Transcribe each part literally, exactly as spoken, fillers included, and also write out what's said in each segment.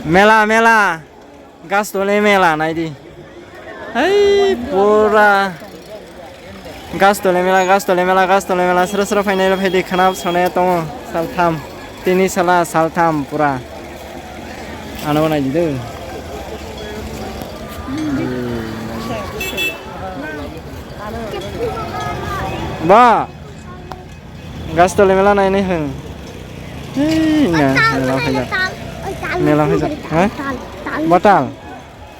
Mela, mela. Gastole mela naidi. Hai, pura. Gastole mela, gastole mela, gastole mela. Sra sra phainai phaidi khana sonai tongo. Saltham. Tini sala saltham pura. Ano naidi do. Ba. Gastole mela nainai hwn. Hei, na, mela phaijak. Mela phaijak. Ha? Bo tal.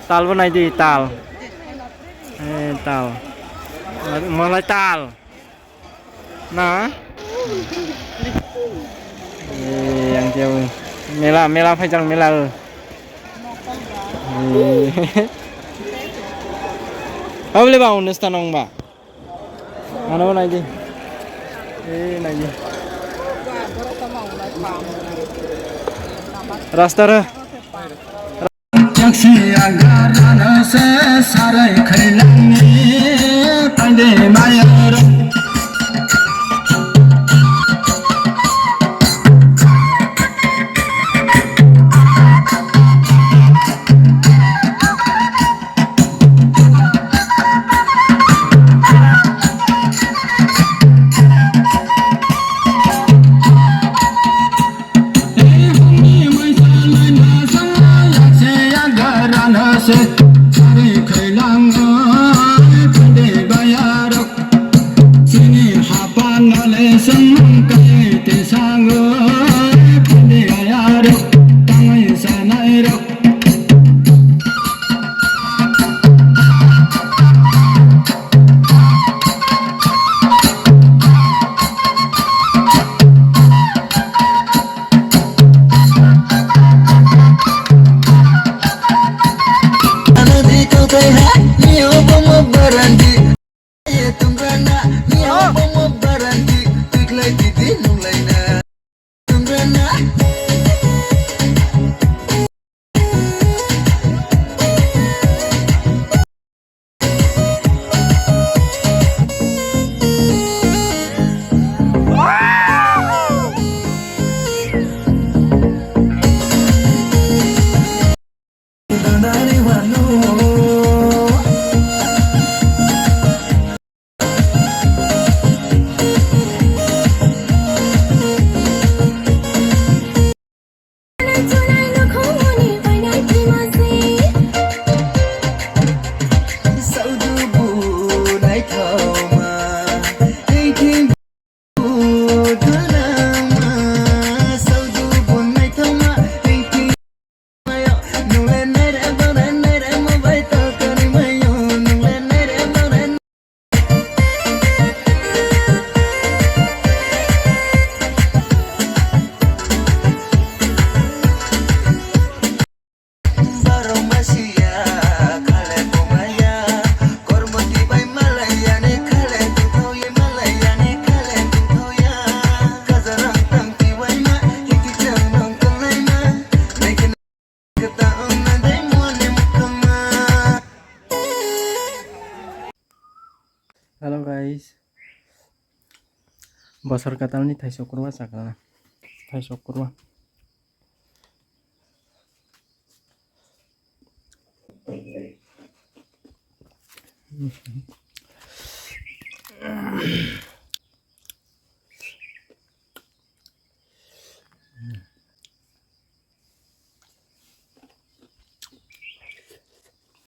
Tal bo naidi, tal. Eh, tal. Malai tal. Na? Eh, yang jauh. Mela, mela phaijak, mela. Eh. Abole ba, unis tanong ba. Ano naidi. Eh, naidi. Rasta re. Taksi agarano se sarai khailangni tande mayaro. Chini hapa nale sengmang kai te sango, pande ayaro, tangoi sanai rok. Hello guys, bosor katalni thaisok kurwa chakla, thaisok kurwa.